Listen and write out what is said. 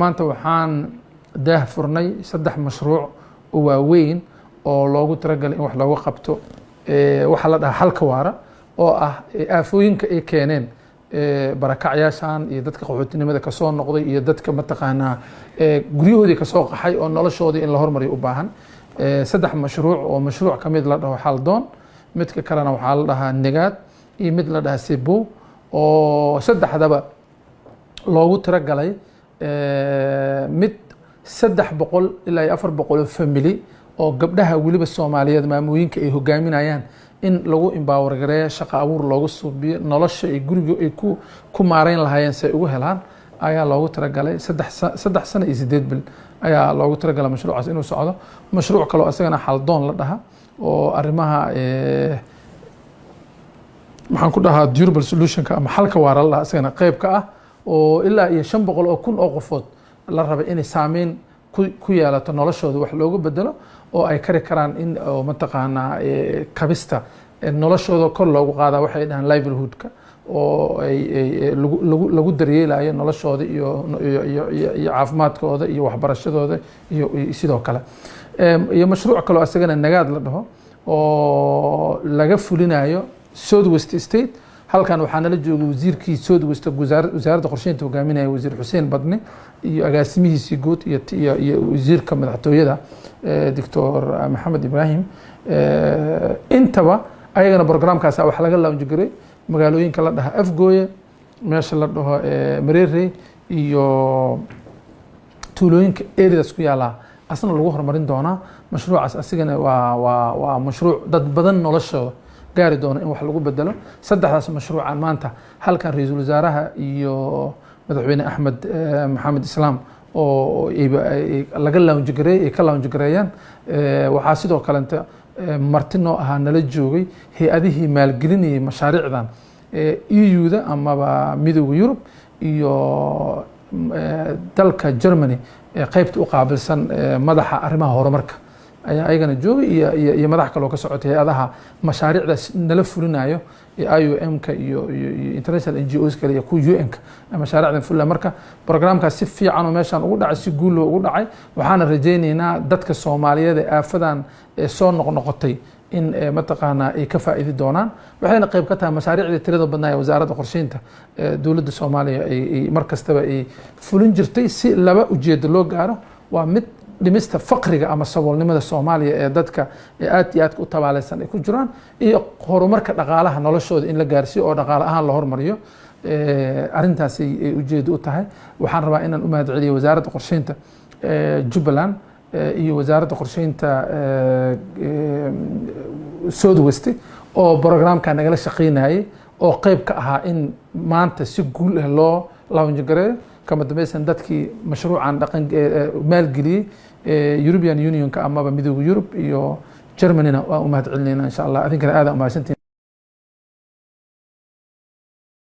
Maanta waxaan daah furnay saddex mashruuc oo waaweyn oo loogu talagalay in wax looga qabto waxaa la dhahaa xalka waara, oo ah aafooyinka ay keeneen barakacyaashan iyo dadka qaxootinimada kasoo noqday iyo dadka, mataqaanaa, guryahoodii kasoo qaxay oo noloshoodii in la hormariyo u baahan. Saddex mashruuc oo mashruuc ka mid la dhaho Xaldoon, midka kalena waxaa la dhahaa Negaad iyo mid la dhahaa Sebo, oo saddexdaba loogu talagalay mid 300 ilaa iyo 400 oo family oo gabdhaha weliba Soomaaliyeed, maamooyinka ay hogaaminayaan, in lagu empower gareeyo, shaqo abuur loogu suubiyo, nolosha ay guriga ay ku maareyn lahaayeen si ay ugu helaan ayaa loogu talagalay. 3 sano iyo 8 bil ayaa loogu talagalay mashruucaas inuu socdo. Mashruuc kaloo isagana Xaldoon la dhaha oo arrimaha, maxaan ku dhahaa, durable solutionka ama xalka waara la dhaha, isagana qeyb ka ah, oo ilaa iyo 500,000 oo qofood la rabay inay saameyn ku yeelato, noloshooda wax loogu bedelo oo ay kari karaan in oo, mataqaanaa, kabista noloshooda kor loogu qaada, waxay dhahaan livelihoodka, oo ay lagu daryeelayo noloshooda iyo caafimaadkooda iyo waxbarashadooda iyo sidoo kale. Iyo mashruuc kaloo isagana Nagaad la dhaho oo laga fulinayo South West State. Halkan waxaa nala joogay wasiirkii South West, wasaaradda qorsheynta hogaaminaya, Wasiir Xuseen Badne, iyo agaasimihiisii guud iyo wasiirka madaxtooyada, Doctor Maxamed Ibrahim. Intaba ayagana programkaas wax laga launch garay magaalooyinka la dhaha Afgooye, meesha la dhaho Mareerey iyo tuulooyinka areas ku yaallaa asna lagu horumarin doonaa. Mashruucaas asigana waa mashruuc dad badan noloshooda gaari doono in wax lagu bedelo. Saddexdaas mashruucan maanta halkan ra-iisul wasaaraha iyo Madaxweyne Axmed Maxamed Islaam oo laga launch gareeyay, ay ka launch gareeyaan. Waxaa sidoo kalenta marti noo ahaa, nala joogay hay-adihii maalgelinayay mashaariicdan, EU-da amaba Midowga Yurub iyo dalka Germany qeybta u qaabilsan madaxa arrimaha horumarka ayaa ayagana joogay, iyo madax kaloo ka socotay hay-adaha mashaariicdaas nala fulinayo, IOM-ka iyo international NGOs kale iyo kuwa UN-ka mashaariicdan fulina. Marka programkaas si fiican oo meeshaan ugu dhacay, si guul loo ugu dhacay. Waxaana rajaynaynaa dadka Soomaaliyeed ee aafadan soo noqnoqotay in, mataqaanaa, ay ka faa'iidi doonaan. Waxayna qayb ka tahay mashaariicdii tirada badnaa ee Wasaaradda Qorsheynta dowladda Soomaaliya ay mar kastaba ay fulin jirtay si laba ujeedo loo gaaro: waa mid dhimista faqriga ama saboolnimada Soomaaliya ee dadka aad iyo aadka u tabaaleysan ay ku jiraan, iyo horumarka dhaqaalaha noloshooda in la gaarsiiyo oo dhaqaale ahaan la hormariyo. Arrintaasi ay ujeedo u tahay. Waxaan rabaa inaan u mahad celiyo Wasaaradda Qorsheynta Jubbaland iyo Wasaaradda Qorsheynta South West oo programka nagala shaqeynayay oo qeyb ka ahaa in maanta si guul ah loo launch gareeyo. Kama dambaysan dadkii mashruucan dhaqan maalgeliyey, European Unionka amaba Midowga Yurub iyo Germanyna, waan u mahad celinayna, insha Allah. Adinkana aad umahadsantiin.